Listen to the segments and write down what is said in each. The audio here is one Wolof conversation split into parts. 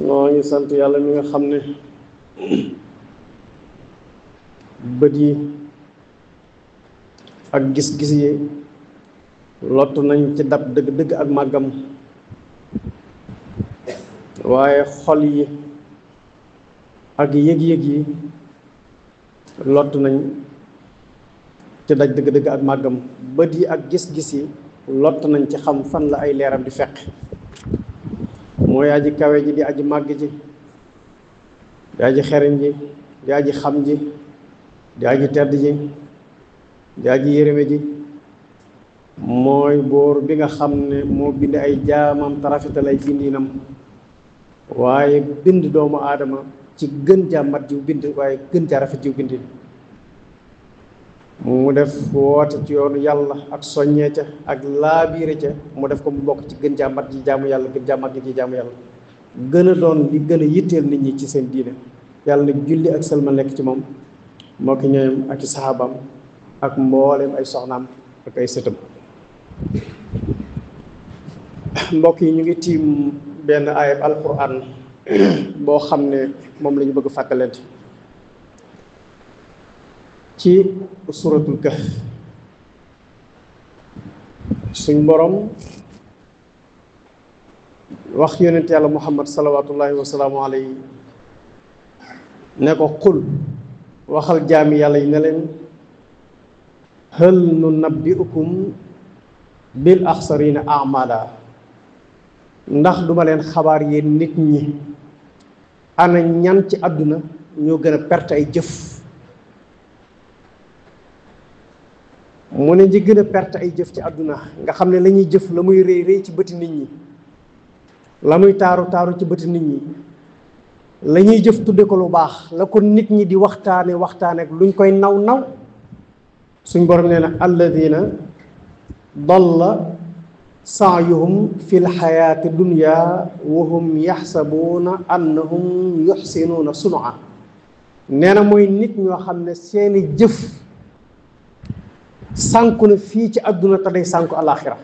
noo ngi sant yàlla mi nga xam ne bët yi ak gis-gis yi lott nañ ci dab dëgg-dëgg ak màggam waaye xol yi ak yëg-yëg yi lott nañ ci daj dëgg-dëgg ak màggam bët yi ak gis-gis yi lott nañ ci xam fan la ay leeram di fekk mooy aji kawe ji di aji màgg ji di aji xereñ ji di aji xam ji di aji tedd ji di aji yërëme ji mooy buur bi nga xam ne moo bind ay jaamam te rafetal ay bindinam waaye bind doomu aadama ci gën jaa mat jiw bind waaye gën jaa rafet jiw bindin mu def woote ci yoonu yàlla ak soññee ca ak laabiire ca mu def ko mu bokk ci gën jaa mat ji jaamu yàlla gën jaa mat ji jaamu yàlla gën a doon li gën a yitteel nit ñi ci seen diine yàlla nag julli ak sëlma nekk ci moom moo ki ñooyam ak i saxaabam ak mbooleem ay soxnaam ak ay sëtam mbokk yi ñu ngi tiim benn ayab alquran boo xam ne moom la ñu bëgg fàttalante ci suratul kahf suñ borom wax yonent yàlla muhammad salawatullahi wasalaamu alayhi ne ko qul waxal jaami yàlla yi ne leen hal nunabbi'ukum bil axsarina a'mala ndax duma leen xabaar yéen nit ñi ana ñan ci àdduna ñoo gën a perte ay jëf mu ne ñi gën a perte ay jëf ci àdduna nga xam ne la ñuy jëf la muy rëy rëy ci bëti nit ñi la muy taaru taaru ci bëti nit ñi la ñuy jëf tudde ko lu baax la ko nit ñi di waxtaane ak luñ koy naw naw suñ borom nee na alladina dalla saayuhum fi lxayaati dunya wa hum yaxsabuuna annahum yuxsinuuna sun'a nee na mooy nit ñoo xam ne seeni jëf sànku na fii ci àdduna te day sànku alaxira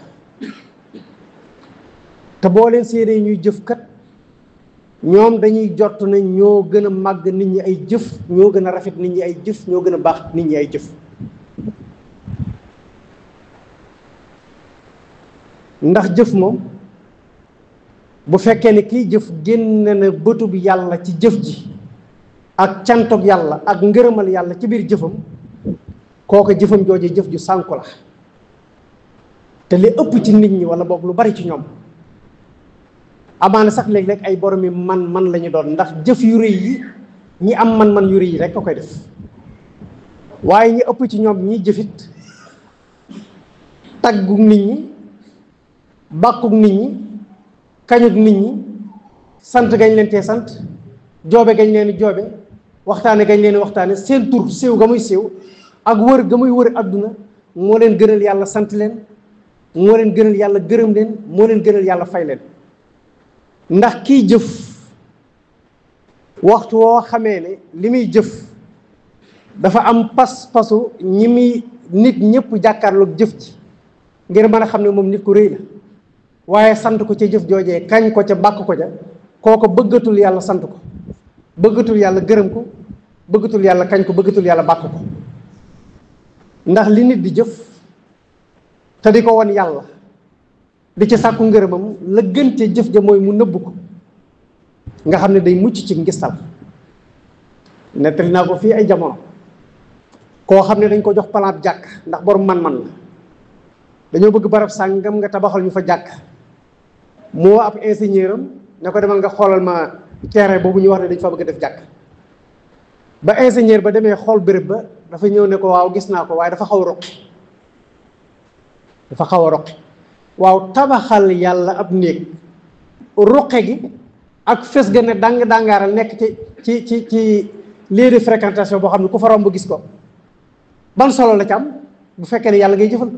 te boo leen séenee ñuy jëf kat ñoom dañuy jot ne ñoo gën a màgg nit ñi ay jëf ñoo gën a rafet nit ñi ay jëf ñoo gën a baax nit ñi ay jëf ndax jëf moom bu fekkee ne kiy jëf génne na bëtub yàlla ci jëf ji ak cantoog yàlla ak ngërëmal yàlla ci biir jëfam kooka jëfam jooje jëf ju sànku la te li ëpp ci nit ñi wala boog lu bari ci ñoom amaana sax léeg-léeg ay borom yi man la ñu doon ndax jëf yu rëy yi ñi am man yu rëy yi rek ko koy def waaye ñi ëpp ci ñoom ñi jëfit taggug nit ñi bàkkug nit ñi kañug nit ñi sant gañ leen tee sant joobe gañ leen di joobe waxtaane gañ leen di waxtaane seen tur siiw ga muy siiw ak wër ga muy wër àdduna moo leen gënal yàlla sant leen moo leen gënal yàlla gërëm leen moo leen gënal yàlla fay leen ndax kiy jëf waxtu woo xamee ne li muy jëf dafa am pas-pasu ñi muy nit ñëpp jàkkaarloog jëf ji ngir mën a xam ne moom nit ku rëy la waaye sant ko ca jëf joojee kañ ko ca bàkk ko ca kooko bëggatul yàlla sant ko bëggatul yàlla gërëm ko bëggatul yàlla kañ ko bëggatul yàlla bàkk ko ndax li nit di jëf te di ko won yàlla di ci sàkku ngërëmam la gën ca jëf ja mooy mu nëbb ko nga xam ne day mucc ci ngistal nettali naa ko fii ay jamono koo xam ne dañ ko jox palaat jàkk ndax borom man-man la dañoo bëgg barab sàngam nga tabaxal ñu fa jàkk moo ab ingénieur am ne ko demal nga xoolal ma terrain boobu ñu wax ne dañ fa bëgg a def jàkk ba ingénieur ba demee xool béréb ba dafa ñëw ne ko waaw gis naa ko waaye dafa xaw a roqi waaw tabaxal yàlla ab néeg ruqe gi ak fes ga ne dangaaral nekk ci lieu de fréquentation boo xam ne ku fa romb gis ko ban solo la ci am bu fekkee ne yàlla ngay jëfal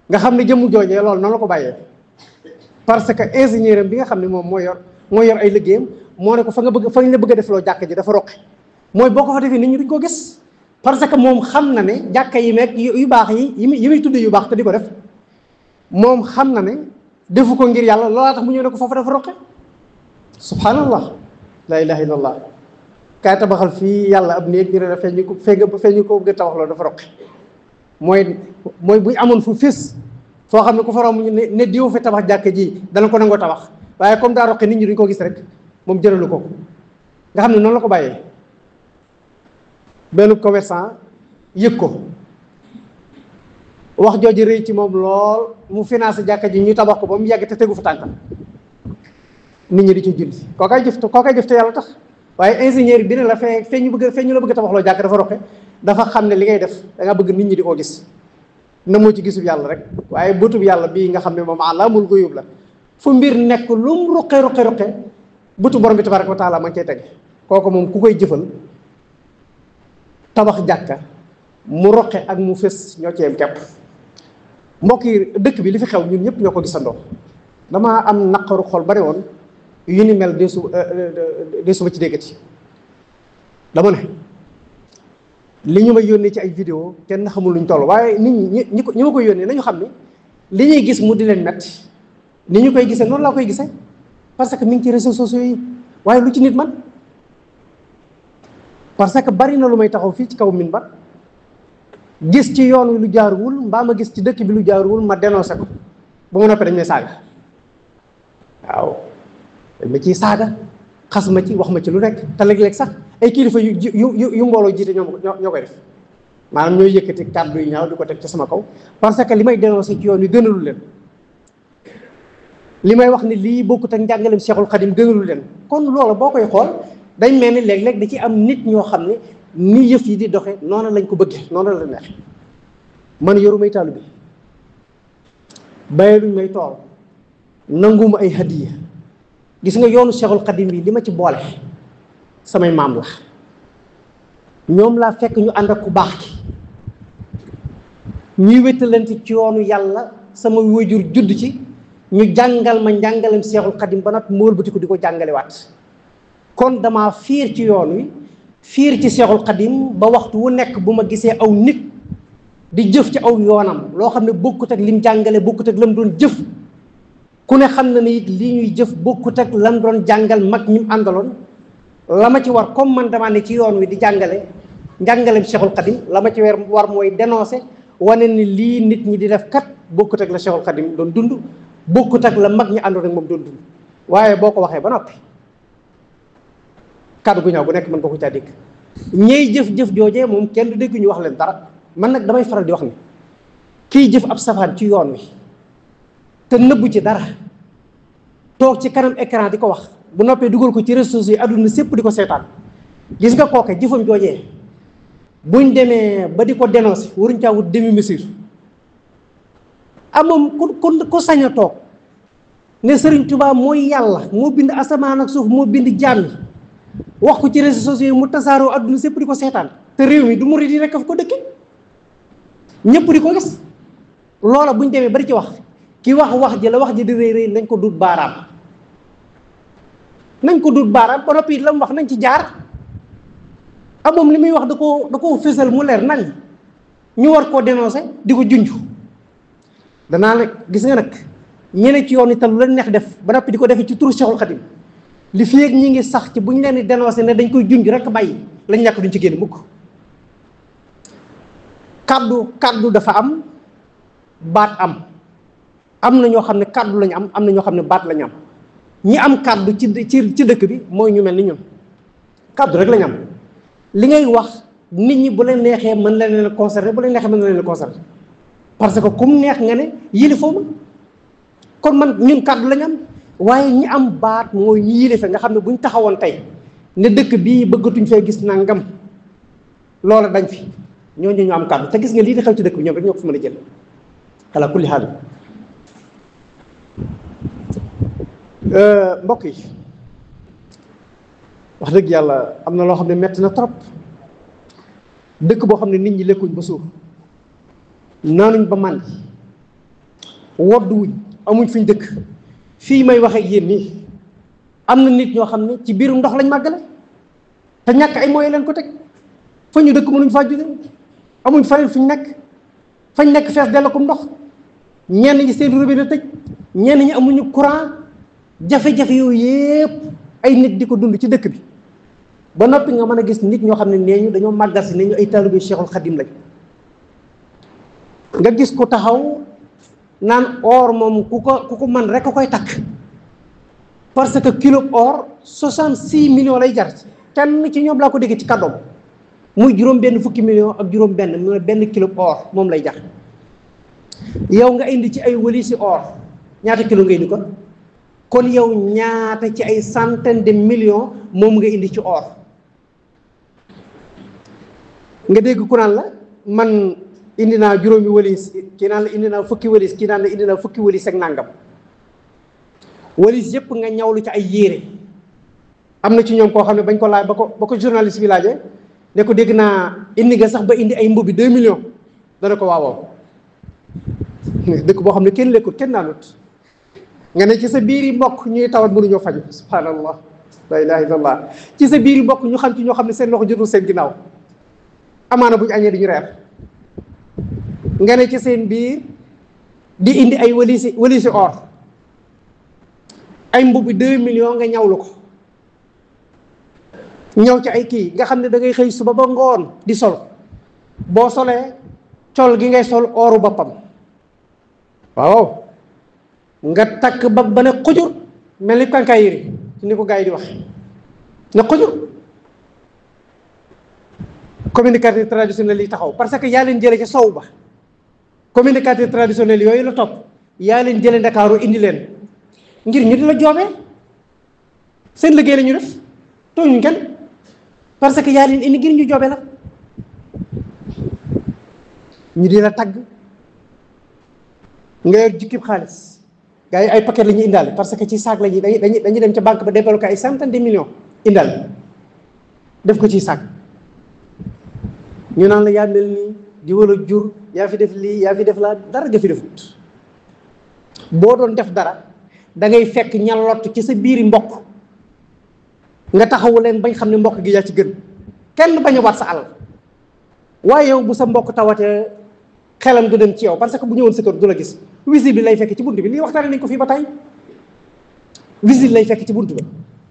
nga xam ne jëmm joojee loolu noonu la ko bàyyee parce que ingénieur am bi nga xam ne moom moo yor ay liggéeyam moo ne ko fa nga bëgg a def loo jàkk ji dafa roqe mooy boo ko fa defee nit ñi duñ ko gis parce que moom xam na ne jàkka yi meeg yu baax yi muy tudd yu baax te di ko def moom xam na ne defu ko ngir yàlla loolaa tax mu ñëw ne ko foofu dafa roqe. subhanallah, la ilaha illallah. kaay tabaxal fii yàlla ab néeg ñu ne feeñu ko feeñu ko bëgg a tabax loolu dafa roqe. mooy buñ amoon fu fés foo xam ne ku fa romb ñu ne diw fi tabax jàkk ji dana ko nangoo tabax, waaye comme daa roqe nit ñi duñ ko gis rek moom jëralu ko nga xam ne noonu la ko bàyyee. benn commerçant yëg ko wax jooju rëy ci moom lool mu financé jàkka ji ñu tabax ko ba mu yàgg te tegu fa tànkam nit ñi di ci julli kookaay jëf te yàlla tax. waaye ingénieur bi ne la fee ñu la bëgg a tabax loo jàkk dafa roqe, dafa xam ne li ngay def da nga bëgg nit ñi di ko gis na moo ci gisub yàlla rek. waaye bëtub yàlla bii nga xam ne moom alaamul guyub la, fu mbir nekk lu mu ruqe bëtu borom bi tabaraka wa taala ma ngi cay tege. kooku moom ku koy jëfal tabax jàkka mu roqe ak mu fës ñoo ci yem kepp. mbokk yi dëkk bi li fi xew ñun ñëpp ñoo ko gisandoo. damaa am naqaru xol bari woon yu ni mel de suba ci déggati. dama ne li ñu may yónnee ci ay vidéo kenn xamul luñ toll, waaye nit ñi ma koy yónnee nañu xam ne li ñuy gis mu di leen metti ni ñu koy gisee noonu laa koy gisee, parce que mi ngi ci réseaux sociaux yi. waaye lu ci nit man, parce que bari na lu may taxaw fii ci kaw minbar gis ci yoon wi lu jaaruwul mbaa ma gis ci dëkk bi lu jaaruwul ma dénoncé ko ba ma noppee dañ may saaga. waaw dañ ma ciy saaga, xas ma ci, wax ma ci lu nekk, te léeg-léeg sax ay kilifa yu mbooloo jiite ñoo koy def. maanaam ñooy yëkkati kàddu yu ñaaw di ko teg ci sama kaw parce que li may dénoncé ci yoon wi gënalu leen. li may wax ni lii bokkut ak njàngaleem Cheikhul Khadim gënalu leen. kon loolu boo koy xool dañ mel ni léeg-léeg da ci am nit ñoo xam ne ni yëf yi di doxe noonu lañ ko bëggee, noonu la neex. man yoru may taalibe bàyyi luñ may tool nanguma ay hadiya. gis nga yoonu Cheikhul Khadim bi li ma ci boole samay maam la, ñoom laa fekk ñu ànd ak ku baax ki ñuy wéttalante ci yoonu yàlla. sama waajur judd ci ñu jàngal ma njàngalem Cheikhul Khadim ba nag mu wëlbati ko di ko jàngalewaat. kon dama fiir ci yoon wi, fiir ci Cheikhul Khadim ba waxtu wu nekk bu ma gisee aw nit di jëf ci aw yoonam loo xam ne bokkut ak lim jàngale, bokkut ak lam doon jëf. ku ne xam na ne it lii ñuy jëf bokkut ak lam doon jàngal mag ñi mu àndaloon. la ma ci war comme man damaa ne ci yoon wi di jàngale njàngaleem Cheikhul Khadim, la ma ci war mooy dénoncer wane ni lii nit ñi di def kat bokkut ak la Cheikhul Khadim doon dund, bokkut ak la mag ñi àndoon ak moom doon dund. waaye boo ko waxee ba noppi kàddu gu ñaaw bu nekk mën nga ko caa dégg. ñey jëf-jëf joojee moom kenn du dégg ñu wax leen dara. man nag damay faral di wax ni kiy jëf ab safaan ci yoon wi te nëbbu ci dara toog ci kanam écran di ko wax bu noppee dugal ko ci réseaux sociaux yi àdduna sépp di ko seetaan, gis nga kooke jëfam joojee buñ demee ba di ko dénoncer waruñ caa wut demi mesure. moom ku sañ a toog ne Serigne Touba mooy yàlla, moo bind asamaan ak suuf, moo bind jaam yi, wax ko ci réseaux sociaux yi mu tasaaroo àdduna sépp di ko seetaan, te réew mi du murid yi rekk fa ko dëkke ñëpp di ko gis. loola buñ demee bari ci wax ki wax ji la wax ji di rëy rëy nañ ko dut baaraam, ba noppi la mu wax nañ ci jaar. moom li muy wax da koo fësal mu leer nañ ñu war koo dénoncer di ko junj. danaa la gis nga nag ñeneen ci yoon itam lu leen neex def ba noppi di ko defee ci turu Cheikhul Khadim li fi ak ñi ngi sax ci bu ñu leen di dénoncer ne dañ koy junj rek bàyyi lañ ñàkk duñ ci génn mukk. kaddu dafa am, baat am na ñoo xam ne kaddu lañu am na ñoo xam ne baat lañu am. ñi am kaddu ci dëkk bi mooy ñu mel ni ñun kaddu rek lañu am. li ngay wax nit ñi bu leen neexee mën na leen concerné, bu leen neexee mën na leen concerné, parce que kum neex nga ne yilifoo ma. kon man ñun kaddu lañu am, waaye ñi am baat mooy ñi yilife nga xam ne buñ taxawoon tey ne dëkk bii bëggatuñ fee gis nangam loola dañ fi ñooñu ñu am kaddu. te gis nga lii di xew ci dëkk bi ñoom rek ñoo ko fi mën a jël ala kulli haal. mbokk yi wax dëgg yàlla am na loo xam ne metti na trop. dëkk boo xam ne nit ñi lekkuñ ba suur, naanuñ ba màndi, wodduwuñ, amuñ fuñ dëkk. fii may wax ak yéen nii am na nit ñoo xam ne ci biirum ndox lañ màggale te ñàkk ay moyens leen ko teg. fa ñu dëkk mënuñ faa jóge, amuñ faneen fuñ nekk, fañ nekk fees dell ko ndox. ñenn ñi seen robinet tëj, ñenn ñi amuñu courant, jafe-jafe yooyu yëpp ay nit di ko dund ci dëkk bi. ba noppi nga mën a gis nit ñoo xam ne nee ñu dañoo màggal si ne ñu ay taalibe Cheikhul Khadim lañ. nga gis ko taxaw naan or moom ku ko man rek a koy takk, parce que kilo or 66 millions lay jar. kenn ci ñoom laa ko dégg ci kàddoom muy juróom-benn fukki millions ak juróom-benn mu ne benn kilo or moom lay jar. yow nga indi ci ay wëlisi or ñaata kilo nga indi ko kon yow ñaata ci ay centaine de millions moom nga indi ci or. nga dégg ku naan la man indi naa juróomi wëlis, kii naan la indi naa fukki wëlis, kii naan la indi naa fukki wëlis ak nangam. wëlis yëpp nga ñawlu ci ay yére. am na ci ñoom koo xam ne bañ ko laaj ba ko journaliste bi laajee ne ko dégg naa indi nga sax ba indi ay mbubbi 2 millions dana ko waawoo. dëkk boo xam ne kenn lekkut kenn naanut nga ne ci sa biir yi mbokk ñuy tawat mënuñoo faju. subhanallah la ilaha illallah. ci sa biir yi mbokk ñu xam ci ñoo xam ne seen loxo jotul seen ginnaaw, amaana buñ añee duñu reer. nga ne ci seen biir di indi ay walisi or, ay mbubbi 2 millions nga ñawlu ko, ñëw ci ay kii nga xam ne da ngay xëy suba ba ngoon di sol. boo solee col gi ngay sol oru boppam, waaw nga takk ba ne xujur mel ni kankaay yëri ni ko gars yi di wax ne xujur. communicateur traditionnel yi taxaw parce que yaa leen jële ci sow ba. communicateur traditionnel yooyu la topp yaa leen jële Ndakaaru indi leen ngir ñu di la joobee. seen liggéey la ñu def tooñuñ kenn, parce que yaa leen indi ngir ñu joobee la. ñu di la tagg nga yor jukkib xaalis, gars yi ay paquet la ñuy indaale parce que ci saak la ñuy dañuy dem ca banque ba débloqué ay centaine de millions indaale def ko ci saak. ñu naan la yaa mel nii di wala jur yaa fi def lii yaa fi def laa, dara nga fi defut. boo doon def dara da ngay fekk ña lott ci sa biiri mbokk nga taxawu leen bañ xam ne mbokk gi yaa ci gën, kenn bañ a waat sa alal. waaye yow bu sa mbokk tawatee xelam du dem ci yow parce que bu ñëwoon sa kër du la gis, visite bi lay fekk ci bunt bi. lii waxtaane nañ ko fii ba tey. visite lay fekk ci bunt ba,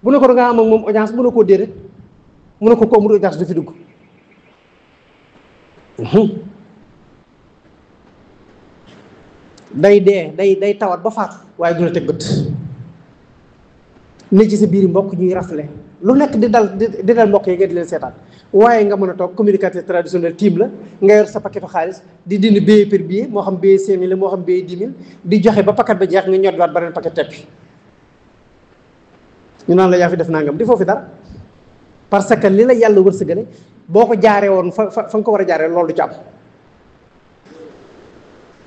bu ne ko da nga am ak moom audience mu ne koo déedéet, mu ne ko koo mu audience du fi dugg. day dee day tawat ba faatu waaye du la teg bët. ne ci sa biir mbokk ñuy rafle lu nekk di dal mbokk yi nga di leen seetaan, waaye nga mën a toog communicateur traditionnel team la nga yor sa paquetu xaalis di dindi billet par billet, moo xam billet 5000 la moo xam billet 10 000 di joxe ba paquet ba jeex nga ñoddiwaat beneen paquet teppi. ñu naan la yaa fi def nangam di foofu dara, parce que li la yàlla wërsëgale boo ko jaaree woon fa nga ko war a jaaree loolu du ci am.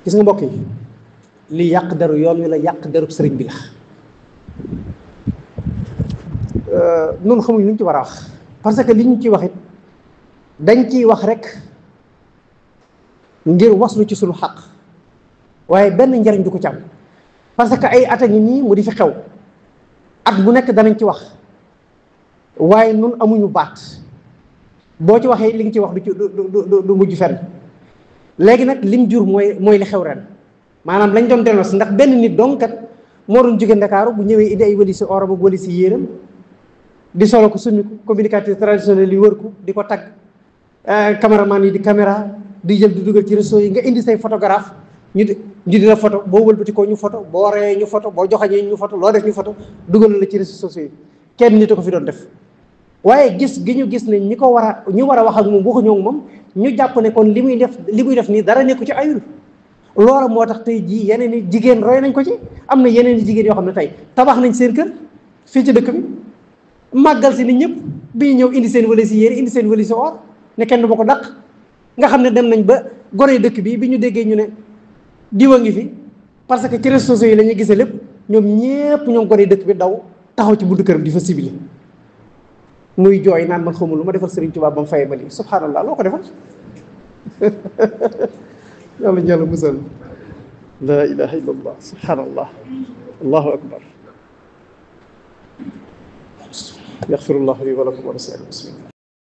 gis nga mbokk yi li yàq deru yoon wi la yàq deru sëriñ bi la. noonu xamuñ lu ñu ci war a wax, parce que li ñu ciy wax it dañ ciy wax rek ngir waslu ci suñu xaq, waaye benn njariñ du ko ci am. parce que ay at a ngi nii mu di fi xew, at bu nekk danañ ci wax, waaye nun amuñu baat. boo ci waxee li nga ci wax du mujj fenn. léegi nag lim jur mooy li xew ren, maanaam lañ doon delloo si ndax benn nit dong kat moo doon jóge Ndakaaru bu ñëwee indi ay walisi orom ak walisi yéeram di solo ko summi ko, communicateur traditionnel yi wër ko di ko tagg, caméraman yi di caméra di jël di dugal ci réseau yi. nga indi say photographe ñu di la photo, boo wëlbati ko ñu photo, boo reyee ñu photo, boo joxañee ñu photo, loo def ñu photo, dugal la ci réseaux sociaux yi. kenn nit a ko fi doon def, waaye gis gi ñu gis ne ñu war a wax ak moom waxuñoo ak moom, ñu jàpp ne kon li muy def nii dara nekku ci ayul. loola moo tax tey jii yeneen i jigéen roy nañ ko ci. am na yeneen i jigéen yoo xam ne tey tabax nañ seen kër fii ci dëkk bi, màggal si nit ñëpp bi ñëw indi seen wëli si yére, indi seen wëli si or, ne kenn du ma ko dàq. nga xam ne dem nañ ba gone dëkk bi ñu déggee ñu ne diwa ngi fi, parce que ci réseaux sociaux yi la ñuy gisee lépp, ñoom ñëpp ñoom gone dëkk bi daw taxaw ci buntu këram di fa sibili muy jooy naan man xamul lu ma defal Serigne Touba ba mu fayee ma lii. subhanallah, loo ko defal. yàlla ñàlla musal. la ilaha illallah, subhanallah, allahu akbar. yaxfirullahu li wa lakum wa li saa'iril muslimin.